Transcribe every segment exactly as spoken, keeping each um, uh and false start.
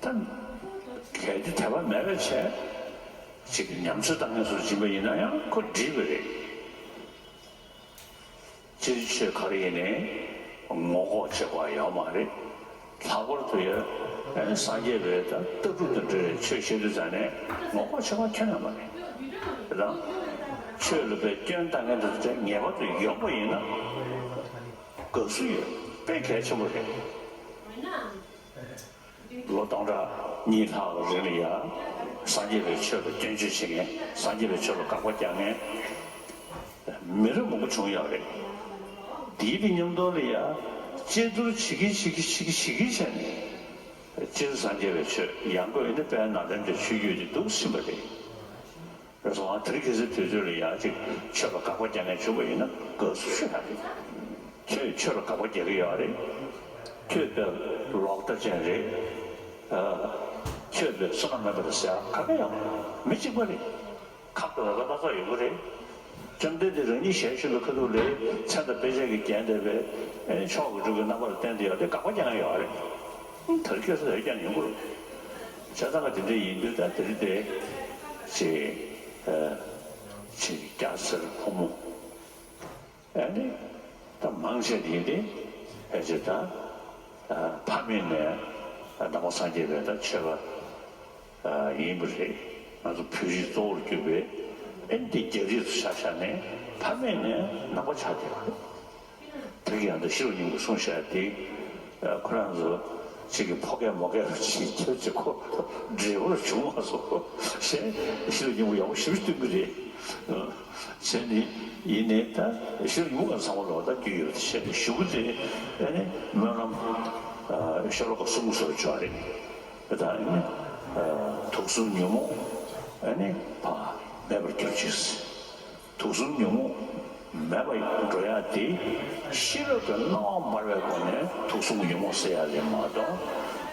ད་གལ་ཏེ་དད་པ་མེད་པའི་ཆེད་ཅིག་ཉམས་ཚོད་བཏང་མཁན་སུ་ཡིན་པ་ཡིན་ན་ཡང་ཁོ་འགྲིག་པ་རེད། སྤྱིར་ཆོས་ག་རེ་ཡིན་ནའི་ངོ་ལྐོག་བྱེད་པ་ཡོད་མ་རེད། ལྷག་པར་དུ་ཡང་སངས་རྒྱས་པའི་ད་ལྟ་གྲུབ་དང་འབྲེལ་བའི་ཆོས་བཤད་དུས་ཙང་ནས་ངོ་ལྐོག་བྱེད་པ་ཁྱོན་ནས་མ་རེད། དེ་དང་ཆོས་ལ་དཔེ་སྐྱོན་བཏང་མཁན་དེ་ཚོ་ངེས་པར་དུ་ཡོང་པ་ཡིན་ན་དགའ་བསུ་ཡོད། དཔེ་གལ་ཆེན་པོ་རེད། ལོ་སྟོང་ཕྲག་གཉིས་ལྷག་གི་རིང་ལ་ཡང་སངས་རྒྱས་པའི་ཆོས་ལ་སྐྱོན་བརྗོད་བྱེད་མཁན། སངས་རྒྱས་པའི་ཆོས་ལ་དགག་པ་རྒྱག་མཁན་མི་རབས་མང་པོ་བྱུང་ཡོད་རེད། དེའི་གི་མཉམ་དུ་ལ་ཡང་དཔྱད་བསྡུར་བྱེད་ཀྱིན་བྱེད་ཀྱིན་བྱེད་ཀྱིན་བྱེད་ཀྱིན་བྱས་ནས་སྤྱིར་སངས་རྒྱས་པའི་ཆོས་ཡང་སྒོས་ནི་དཔལ་ནཱ་ལེནྡྲའི་ཆོས་བརྒྱུད་དེ་འདུག་ཕྱིན་པ་རེད། རེད་སོང་ཨ། དེ་རིང་ཁ་སང་དུས་ཚོད་ལ་ཡང་ཅིག་ཆོས་ལ་དགག་པ་རྒྱག་མཁན་བྱུང་བ་ཡིན་ན་དགའ་བསུ་ཞུ་ཡ་རེད། ཁྱོད་ཆོས་ལ་དགག་པ་རྒྱག་གི་ཡོད་རེད། ཁྱོད་དཔེ་ལོག་ལྟ་ཅན་རེད། ཨ། ཁྱོད་དཔེ་བསོད་ནམས་མེད་པ་རེད་ཟེར་ཡ་ག་ག་ཡོད་མ་རེད། མི་གཅིག་པ་རེད། ཁ་ཐོར་བ་ལ་སྣ་ཚོགས་ཡོང་གི་རེད། བཅོམ་ལྡན་འདས་རང་ཉིད་ཞལ་བཞུགས་པའི་ཁ་ཐུག་ལ་མཚན་དང་དཔེ་བྱད་ཀྱིས་བརྒྱན་བསྡད་པའི་ཨེ་མཆོག་གི་སྤྲུལ་སྐུའི་རྣམ་པར་བསྟན་ཏེ་ཡོད་དེ་དགག་པ་རྒྱག་མཁན་ཡོད་རེད། ཨང་། དེར་སྐྱོ་ས་དེར་ཀྱང་ཡོང་གི་རེད། བྱས་ཙང་ང་དེ་འདྲ་ཡིན་དུས་ད་དེ་རིང་དེ་ཅིག་ཨ་ཅིག་སྐྱ་སེར་ཕོ་མོ་ཨ་ནི་ད་མང་ཆེ་དེ་ཡིན་དེ་ཕལ་ཆེར་ད་ཕ་མེས་ནས་ནང་པ་སངས་རྒྱས་པའི་ད་ཆོས་པ་ཡིན་པ་རེད། ང་ཚོ་བོད་རིགས་གཙོ་བོར་གྱུར་པའི་ཨེ་འདི་རྒྱ་རིགས་སུ་ཆ་བཞག་ནས་ཕ་མེས་ནས་ནང་པ་ཆགས་བསྡད་པ་རེད། དེ་གི་ཡང་ད་ཤེས་རབ་སྙིང་པོ་གསུངས་བཞག་དེ་ཁོ་རང་ཚོ་གཅིག་གི་ཕོ་སྐད་མོ་སྐད་རུ་གཅིག་ཁྱོད་ཀྱི་ཁོ་འབྲས་བུ་རུ་བྱུང་མ་སོང་ཞེས་ཤེས་རབ་སྙིང་པོ་ཡག་པོ་ཞེ་པོ་སྟོན་གི་རེད། བྱས་ནས་ཡིན་ནའི་ད་ཤེས་རབ་སྙིང་པོ་ག་ཚང་མ་ལོག་ད་རྒྱུས་ཡོད་བྱས་ནས་ཞུ་གི་རེད། ཨ་ནི་སྨོན་ལམ་ཤོ་ལོ་ཀ་གསུམ་བཟོ་ཆོག་རེད། ད་ནི་དུག་གསུམ་ཉོན་མོངས་ཨ་ནི་ཕ་མེད་པར་གྱུར་ཅིག་དུག་གསུམ་ཉོན་མོངས་མེད་པར་འགྲོ་ཡ་དེ་ཤེས་རབ་ཀྱི་སྣང་བ་འབར་བའི་སྒོ་ནས་དུག་གསུམ་ཉོན་མོངས་སེལ་ཡ་རེད་མ་གཏོགས་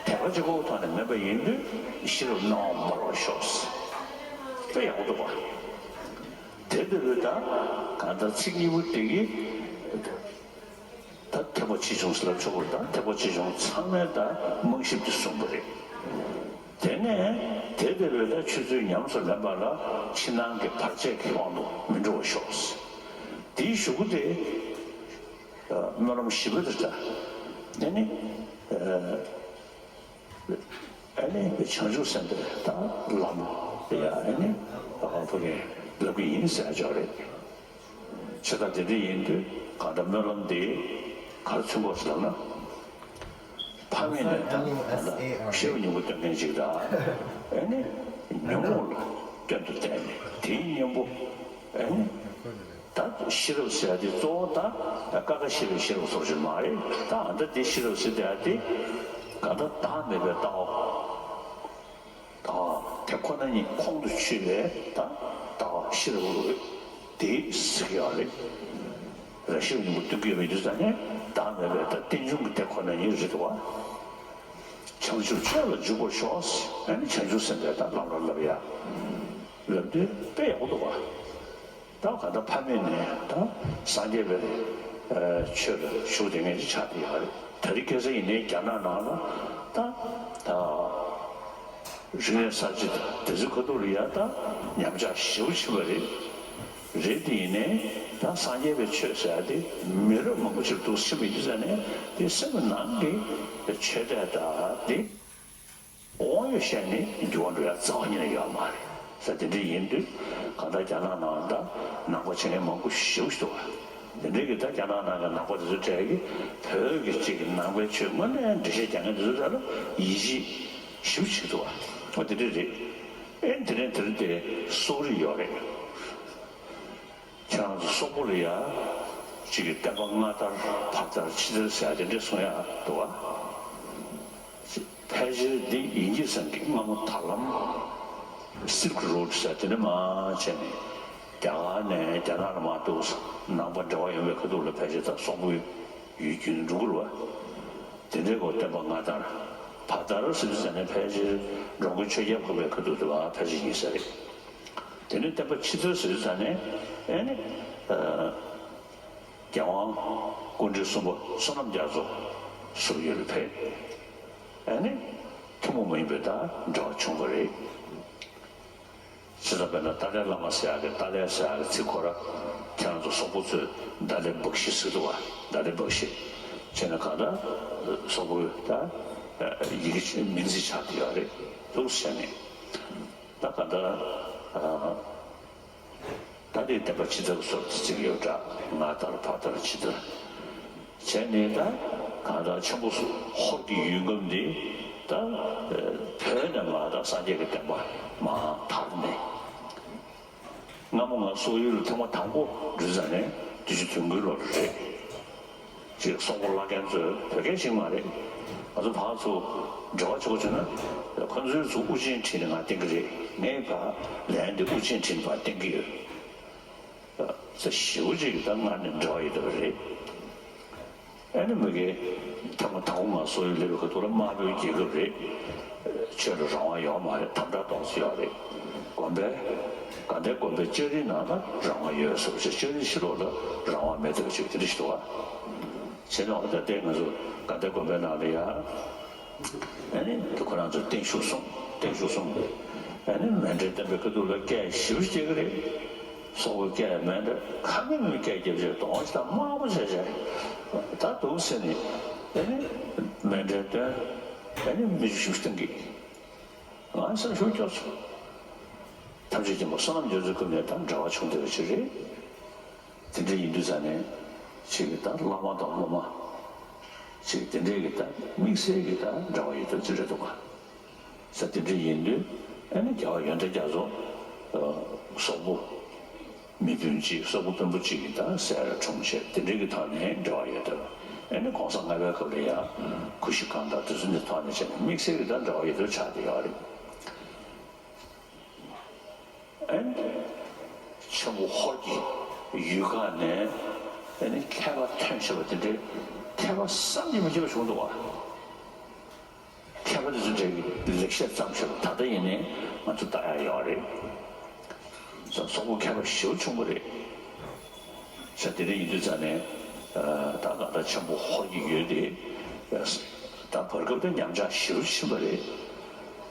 དད་པ་གཅིག་པོའི་ཐོག་ནས་མེད་པ་ཡིན་དུས་ཤེས་རབ་སྣང་བ་འབར་བར་ཤོག་དཔེ་ཡག་པོ་འདུག་པ། དེ་ལྟ་བུའི་ད་གང་ལྟར་ཚིག་གཉིས་པོ་དེ་གིས། ད་ཐེག་པ་ཆེ་ཆུང་ཟེར་ལབ་ཆོག་གི་རེད། ད་ཐེག་པ་ཆེ་ཆུང་ཚང་མས་ད་རྨང་གཞི་དེ་བཟུང་བ་རེད། དེ་ནས་དེ་ལྟ་བུའི་ད་ཆོས་ཚུལ་ཉམས་སུ་ལེན་པ་ལ་ཕྱི་ནང་གི་བར་ཆད་ཀྱི་དབང་དུ་མི་འགྲོ་བར་ཤོག་དེའི་གཞུག་གུ་དེ་སྨོན་ལམ་བཞི་པ་དེ་ད་དེ་ནི། ཨ་ནི་བྱང་ཆུབ་སེམས་དཔའི་ད་ལམ་དེ་ཡང་ཨ་ནི་ཨ་ཕ་གིར་ལབ་ཀྱི་ཡིན་ཟེར་ཡ་ཅིག་རེད། བྱས་ཙང་དེ་འདྲ་ཡིན་དུས་གང་ལྟར་སྨོན་ལམ་འདི་ག་རེ་མཚོན་དགོས་ཟེར་ལབ་ན། ཕ་མེས་ནས་ད་ད་ཤེས་རབ་སྙིང་པོ་སྟོན་མཁན་ཅིག་དང་། ཨ་ནི་ཉོན་མོངས་ལ་སྐྱོན་དུ་བལྟས་ནས་དེའི་གཉེན་པོ་ཨ་ནི། ད་ཤེས་རབ་ཟེར་ཡ་དེ་གཙོ་བོ་ད་ཀ་ཁ་ཤེས་རབ་ཤེས་རབ་སོགས་ཞིག་མ་རེད། ད་ཨ་ད་དེ་ཤེས་རབ་ཟེར་ཡ་དེ་ག་ད་བདག་མེད་པའི་ལྟ་བ། ལྟ་བ་དེ་ཁོ་ན་ཉིད་ཁོང་དུ་ཆུད་པའི་ད་ལྟ་བ་ཤེས་རབ་དེ་ཟེར་གི་ཡོད་རེད། ར་ཤེས་རབ་སྙིང་པོ་སྟོན་གི་ཡོད་པའི་དུས་ཙ་ནས་བདག་མེད་པའི་ད་རྟེན་འབྱུང་གི་དེ་ཁོ་ན་ཉིད་རེད་དོ། བྱང་ཆུབ་སྤྱོད་ལ་འཇུག་པར་ཤོག་ཨ་ནི་བྱང་ཆུབ་སེམས་དཔའི་ད་ལམ་ལ་བསླབ་ཡ་ལབ་དུས་དཔེ་ཡག་པོ་འདུག་བ། ད་ག་ད་ཕ་མེས་ནས་ད་སངས་རྒྱས་པའི་ཆོས་ལ་ཞུགས་བསྡད་མཁན་ཅིག་ཆགས་བསྡད་ཡོད་རེད། དེ་རིང་ཁ་སང་ཡིན་ནའི་རྒྱ་ནག་ནང་ལ་ད་ད་རིག་གནས་གསར་བརྗེ་དེ་ཚོའི་ཁ་ཐུག་ལ་ཡ་ད་ཉམས་ཆག་ཞེ་པོ་ཕྱིན་པ་རེད། རེད་དེ་ཡིན་ནའི་ད་སངས་རྒྱས་པའི་ཆོས་ཟེར་ཡ་དེ་མི་རབས་མང་པོ་ཅིག་འདུག་ཕྱིན་པ་ཡིན་དུས་ཙ་ནས་དེ་སེམས་ནང་གི་ཆོས་དད་ད་དེ། དབང་ཡོད་བཤད་ནས་འགྱུར་བ་འགྲོ་ཡ་རྩ་བ་ཉིད་ནས་ཡོད་མ་རེད་ཟེར། དེ་འདྲ་ཡིན་དུས་གང་ལྟར་རྒྱ་ནག་ནང་ད་ནང་པ་བྱེད་མཁན་མང་པོ་ཞེ་པོ་ཞིག་འདུག་བ། དེ་འདྲའི་གི་ད་རྒྱ་ནག་ནང་གི་ནང་པ་དེ་ཚོའི་གྲས་ཀྱིས་བོད་ཀྱི་གཅིག་གི་ནང་པའི་ཆོས་དངོས་གནས་འགྲེལ་བཤད་རྒྱག་མཁན་དེ་ཚོའི་གྲས་ལ་ཡིད་ཆེས་ཞེ་པོ་བྱེད་འདུག་བ། ཨོ་དེ་འདྲ་རེད། ཨེ་དེ་རིང་དེ་རིང་དེ་སོག་རིགས་ཡོད་རེད། ཁྱེད་རང་ཚོ་སོག་པོ་ལ་ཡ་གཅིག་གི་བསྟན་པ་སྔ་དར་བར་དར་ཕྱི་དར་ཟེར་ཡ་དེ་འདྲས་གསུང་ཡ་འདུག་བ། ཕལ་ཆེར་འདི་ཡིན་གྱི་ཙང་གི་སྔ་མོ་ད་ལམ་Silk Road ཟེར་དེ་འདྲ་མ་བྱས་ནས་རྒྱ་གར་ནས་རྒྱ་ནག་ལ་མ་གཏོགས་ནང་པ་འབྲེལ་བ་ཡོད་པའི་ཁ་ཐུག་ལ་ཕལ་ཆེར་ད་སོག་པོའི་ཡུལ་རྒྱུན་འགྲོ་གི་རེད་བ། དེ་འདྲའི་སྐོར་བསྟན་པ་སྔ་དར་བར་དར་ཟེར་དུས་ཙ་ནས་ཕལ་ཆེར་འགྲོ་མགོན་ཆོས་རྒྱལ་འཕགས་པའི་ཁ་ཐུག་དེ་བ་ཕལ་ཆེར་ཡིན་ས་རེད། དེ་ནས་བསྟན་པ་ཕྱི་དར་ཟེར་དུས་ཙ་ནས་ཨེ་ནི། རྒྱལ་དབང་སྐུ་ཕྲེང་གསུམ་པ་བསོད་ནམས་རྒྱ་མཚོ་སོག་ཡུལ་ལ་ཕེབས། ཨ་ནི། དེ་ ཐུན་མོང་མ་ཡིན་པའི་ད་འབྲེལ་བ་བྱུང་བ་རེད། ཇི་ལྟར་བས་ན་ཏཱ་ལའི་བླ་མ་ཟེར་ཡག་གི་ཏཱ་ལའི་ཟེར་ཡག་གི་ཚིག་ཁོ་ར་ཁྱེད་རང་ཚོ་སོག་པོ་ཚོས་ཏཱ་ལའི་བག་ཤི་ཟེར་འདུག་བ། ཏཱ་ལའི་བག་ཤི་བྱས་ན་གང་ལྟར་སོག་པོའི་ད་ཡི་གེ་མིང་ཚིག་ཆགས་བསྡད་ཡོད་རེད་འདུག་ཟེར་ནས། ད་གང་ལྟར། ད་དེའི་བསྟན་པ་ཇི་ལྟར་སོགས་ཀྱི་ཚིག་ཡོད་འདྲ། ང་ལྟར་བ་ལྟར་ཇི་ལྟར་བྱས་ནས་ད་གང་ལྟར་ཆེན་པོ་ཧོར་གྱི་ཡུལ་ཁམས་འདི་ད་བོད་ནས་མར་ད་སངས་རྒྱས་ཀྱི་བསྟན་པ་མར་དར་ནས། སྔ་མོ་ང་སོག་ཡུལ་ལ་ཐེངས་མ་དང་པོ་འགྲོ་ཙ་ནས་དུས་ཅི་དུས་འགོའི་ལོ་རེད། ཅིག་སོག་པོ་བླ་རྒན་ཚོས་བོད་སྐད་ཤེས་མ་རེད། ང་ཚོ་ཕར་ཚུར་འབྲེལ་བ་བྱེད་དགོས་བྱུང་ན་ཁོ་ཚོའི་ཚུར་དབུ་ཅན་ཁྲིད་ནས་ང་བསྟན་གྱི་རེད། ངས་ཕར་ལན་དེ་དབུ་ཅན་ཁྲིད་ནས་ཕར་བསྟན་གྱི་ཡོད། ས་ཞེ་པོ་ཅིག་ད་སྔར་ནས་འབྲེལ་བ་ཡོད་བསྡད་པ་རེད། ཨ་ནི་མི་གེ་ཐེངས་མ་དང་པོ་ང་སོག་ཡུལ་སླེབས་པའི་ཁ་ཐུག་ལ་དམར་པོའི་རྒྱལ་ཁབ་རེད། ཆོས་ལ་རང་དབང་ཡོད་མ་རེད། དམ་དྲག་ཏོག་ཙམ་ཡོད་རེད། དགོན་པའི་དགའ་ལྡན་དགོན་པའི་ལྕགས་རིའི་ནང་ལ་རང་དབང་ཡོད་ཟེར་བ་ཞིག་ལྕགས་རིའི་ཕྱི་ལོགས་ལ་རང་དབང་མེད་ཟེར་བ་ཞིག་དེ་འདྲ་ཞིག་འདུག་བ། བྱས་ན་འོ་ད་ལྟའི་ང་ཚོ་དགའ་ལྡན་དགོན་པའི་ནང་ལ་ཡ། ཨ་ནི་དེ་ཁོ་རང་ཚོས་བརྟན་བཞུགས་གསུངས། བརྟན་བཞུགས་གསུངས། ཨ་ནི་མཎྜལ་བསྟན་པའི་ཁ་ཐུག་ལ་སྐད་ཞེ་པོ་སྐྱེ་གི་རེད། སོག་པོའི་སྐད་མཎྜལ་ཁ་མེད་མེད་སྐད་རྒྱབ་བྱས་གདོང་ཞིག་དང་དམར་པོ་བྱས་བྱས། ད་འདུག་ཟེར་ནས་ཨ་ནི་མཎྜལ་བཏོན། ཨ་ནི་མི་ཞིག་ཞུ་སྟེང་གི། ང་སེམས་ཤུགས་སྐྱོ་སོང་། ཐམས་ཅད་མཁྱེན་པ་བསོད་ནམས་རྒྱ་མཚོའི་སྐུ་ནས་ད་འབྲེལ་བ་བྱུང་བསྡད་པ་ཞིག་རེད། དེ་འདྲ་ཡིན་དུས་ཙ་ནས་ཅིག་གི་ད་བླ་མ་དང་སློབ་མ་ཅིག་དེ་འདྲའི་གི་ད་དམིགས་བསལ་གི་ད་འབྲེལ་བ་ཡོད་དུས་ཅི་རེད་འདུག་ག་ས་དེ་འདྲ་ཡིན་དུས་ཨ་ནི་རྒྱལ་བ་ཡོན་ཏན་རྒྱ་མཚོ་སོག་པོ་མི་དཔོན་གཅིག་སོག་པོ་དཔོན་པོ་གཅིག་གི་ད་སྲས་ལ་འཁྲུངས་བྱས་དེ་འདྲའི་གི་ཐོག་ནས་འབྲེལ་བ་ཡོད་དུས་ཨ་ནི་གོང་ས་ལྔ་པའི་སྐབས་ལ་ཡང་གུ་ཤྲི་གང་དང་དེ་ཚོ་འདི་ཐོག་ནས་བྱས་ནས་དམིགས་བསལ་གི་ད་འབྲེལ་བ་ཡོད་དུས་ཆགས་བསྡད་ཡོད་རེད། ཨན། ཆེན་པོ་ཧོར་གྱི་ཡུལ་ཁག་ནས་ཨ་ནི་མཁས་པ་ཐོན་ཤེས་པ་དེ་འདྲའི་མཁས་པ་བསམ་གྱིས་མི་ཁྱབ་པ་བྱུང་འདུག་བ། མཁས་པ་དེ་ཚོ་འདྲའི་ལེགས་བཤད་བརྩམས་ཤེས་པ་ད་ལྟ་ཡིན་ནའི་ང་ཚོ་ལྟ་ཡ་ཡོད་རེད། ས་སོག་པོ་མཁས་པ་ཞེ་པོ་བྱུང་བ་རེད། ས་དེ་འདྲ་ཡིན་དུས་ཙ་ནས་ད་ང་ད་ཆེན་པོ་ཧོར་གྱི་ཡུལ་དེ་ད་བར་སྐབས་དེ་ཉམས་ཆག་ཞེ་པོ་ཕྱིན་པ་རེད།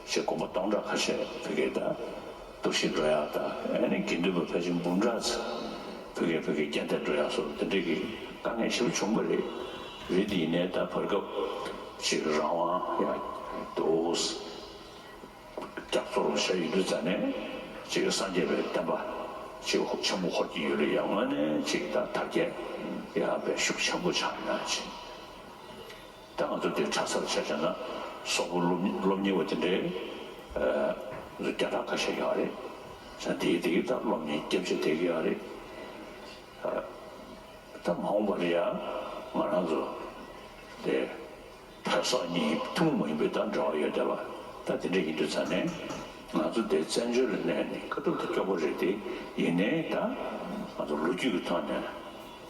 ཞེས་དགོན་པ་སྟོང་ཕྲག་ཁ་ཤས་བོད་སྐད་དང་གཏོར་བཤིག་འགྲོ་ཡག་དང་ཨ་ནི་དགེ་འདུན་པ་ཕལ་ཆེར་འབུམ་ཕྲག་ཙམ་བོད་སྐད་བོད་སྐད་རྒྱ་འདེད་འགྲོ་ཡག་སོགས་དེ་འདྲའི་གི་དཀའ་ངལ་ཞེ་པོ་བྱུང་བ་རེད། རེད་དེ་ཡིན་ནའི་ད་བར་སྐབས་ཅིག་རང་དབང་ཡག་འདུག་རྒྱ་མཚོ་རུ་བཞག་ཡོད་དུས་ཙ་ནས་ཅིག་སངས་རྒྱས་པའི་བསྟན་པ་ཅིག་ཆེན་པོ་ཧོར་གྱི་ཡུལ་ལ་ཡང་དངོས་གནས་ཅིག་ད་དར་རྒྱས་ཡག་པའི་ཤུགས་ཆེན་པོ་ཆགས་ཡོད་ཅིག་ད་ང་ཚོ་འདིར་གྲྭ་སར་ཆ་བཞག་ན་སོག་པོ་སློབ་སློབ་གཉེར་བ་དེ་འདྲའི་ཨ་བརྒྱ་ཕྲག་ཁ་ཤས་ཡོད་རེད། ས་དེའི་དེ་གི་ད་སློབ་གཉེར་རྒྱབ་བྱེད་བསྡད་ཀྱི་ཡོད་རེད། ཨ་ད་མ་འོངས་པར་ཡང་ང་རང་ཚོ་དེ་བོད་སོག་གཉིས་ཐུན་མོང་མ་ཡིན་པའི་ད་འབྲེལ་བ་ཡོད་བསྡད་པ་ད་དེ་འདྲ་ཡིན་དུས་ཙ་ནས་ང་ཚོ་དེ་བཙན་བྱོལ་ལ་གནས་ནས་དཀའ་ཐུབ་ཏུ་སྐྱོ་པོ་རེད་དེ། ཡིན་ནའི་ད་ང་ཚོ་ལོ་རྒྱུས་ཀྱི་ཐོག་ནས།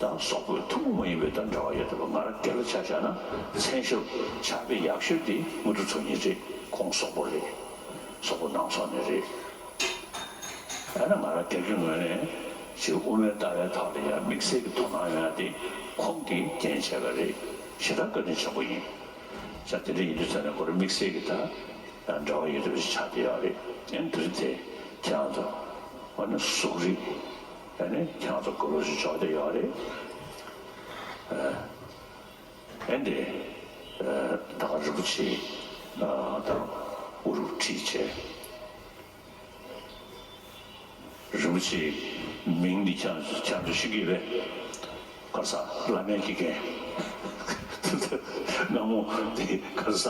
ད་སོག་པོའི་ཐུན་མོང་མ་ཡིན་པའི་ད་འབྲེལ་བ་ཡོད་བསྡད་པ་ང་རང་སྒེར་ལ་ཆ་བཞག་ན་མཚན་ཞབས་ཕྱག་དཔེ་ཡག་ཤོས་དེ་དངོས་གྲུབ་ཚོགས་གཉིས་རེད། ཁོང་སོག་པོ་རེད། སོག་པོ་ནང་སོག་ནས་རེད། ཡང་ན་ང་རང་སྒེར་གྱི་ངོས་ནས་ཅིག་དབུ་མའི་ལྟ་བའི་ཐོག་ལ་ཡང་དམིགས་བསལ་གྱི་དོ་སྣང་ཡོད་ཡ་དེ་ཁོང་གིས་རྐྱེན་བྱས་པ་རེད། ཞེ་དྲག་བཀའ་དྲིན་ཆེན་པོ་ཡིན། ས་དེ་འདྲ་ཡིན་དུས་ཙ་ན་ཁོ་རང་དམིགས་བསལ་གྱི་ད་འབྲེལ་བ་ཡོད་བསྡད་པ་ཞིག་ཆགས་བསྡད་ཡོད་རེད། ཨ་ནི་དེ་རིང་དེ་ཁྱེད་རང་ཚོ་འོ་ན་གཟུགས་རིས། ཨ་ནི་ཁྱེད་རང་ཚོ་དགའ་པོ་ཞིག་འཇོག་བསྡད་ཡོད་རེད། ཨ་ནི་ད་ག་རིན་པོ་ཆེ་དང་དབུ་རུ་ཁྲིད་བྱས། རིན་པོ་ཆེའི་མིང་འདི་ཁྱེད་ཁྱེད་ཚོ་ཤེས་ཀྱི་རེད། ག་རེ་ཟ་བླ་མའི་དགེ་རྒན། སྔ་མོ་དེ་ག་རེ་ཟ་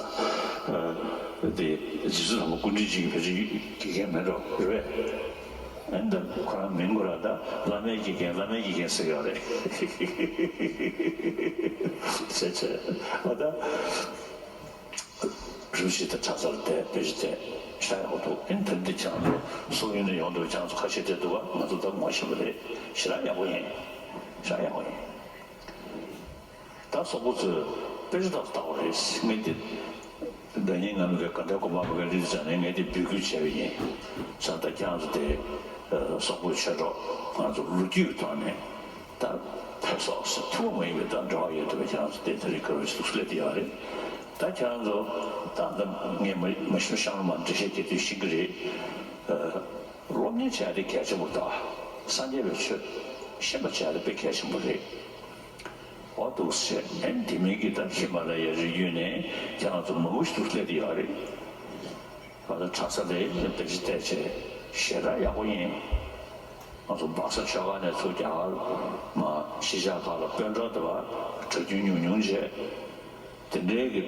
དེ་རྗེ་བཙུན་སྒྲོལ་མ་སྐུ་ཕྲེང་གཅིག་གི་ཕལ་ཆེར་དགེ་རྒན་མེད་འགྲོ་རེད་པས། ཨ་ནི་ད་ཁོ་རང་མིང་ཁོ་རང་ད་བླ་མའི་དགེ་རྒན་བླ་མའི་དགེ་རྒན་ཟེར་ཡོད་རེད། བྱས་བྱས་ཨ་ད། རིན་པོ་ཆེ་དེ་གྲྭ་སར་བསྡད་དཔེ་ཆ་བལྟས་ཞེ་དྲག་ཡག་པོ་འདུག་ཨེ་ནི་ད་འདི་ཁྱེད་རང་ཚོ་སོག་ཡུལ་ནས་ཡོང་འདུག་ཁྱེད་རང་ཚོ་ཁ་ཤས་བསྡད་འདུག་ག་ང་ཚོ་ད་ངོ་ཤེས་པ་རེད། ཞེ་དྲག་ཡག་པོ་ཡིན། ཞེ་དྲག་ཡག་པོ་ཡིན། ད་སོག་པོ་ཚོས་དཔེ་ཆ་ཏག་ཏག་ལྟ་དགོས་རེད། ངས་འདི་ཟླ་ཉིན་ང་མི་ག་ག་འདྲ་གོ་མ་གོ་ག་རིག་ཙང་ནས་ངས་འདི་འབོད་སྐུལ་བྱས་པ་ཡིན། ས་ད་ཁྱེད་རང་ཚོ་དེ་སོག་པོའི་ཆོས་གྲོགས་ང་ཚོ་ལོ་རྒྱུས་ཀྱི་ཐོག་ནས། ད་བོད་སོག་ཟེར་ཐུན་མོང་མ་ཡིན་པའི་ད་འབྲེལ་བ་ཡོད་དུས་ཁྱེད་རང་ཚོ་དེ་ད་རེས་དཀར་བོའི་གཟུགས་སུ་སླེབས་བསྡད་ཡོད་རེད། ད་ཁྱེད་རང་ཚོ་ད་ད་ངས་མ་མ་ཤེས་ཤང་ལ་མ་འགྲེལ་བཤད་རྒྱག་དུས་ཤེས་ཀྱི་རེད། སློབ་གཉེར་བྱས་ཏེ་གལ་ཆེན་པོ་རེད། སངས་རྒྱས་པའི་ཆོས་ཤེས་པ་བྱས་ཏེ་དཔེ་གལ་ཆེན་པོ་རེད། འོ་འདུག་སེ་ཨེ་དེ་མིན་གྱི་ད་ཧི་མ་ལ་ཡའི་རི་རྒྱུད་ནས་ཁྱེད་རང་ཚོ་མང་པོ་ཞིག་ཏུ་སླེབས་ཡོད་རེད། ང་ཚོ་གྲྭ་ས་ལས་བདེ་སྐྱིད་བལྟས་བྱས་ཞེ་དྲག་ཡག་པོ་ཡིན། ང་ཚོ་སྦག་ས་ཆོས་སྒར་ནས་ཚུར་རྒྱ་གར་མ་གཞིས་ཆགས་ཁག་ལ་དཔོན་གྲོགས་དེ་བ་གྲྭ་རྒྱུན་ཉུང་ཉུང་བྱས། དེ་འདྲའི་གི་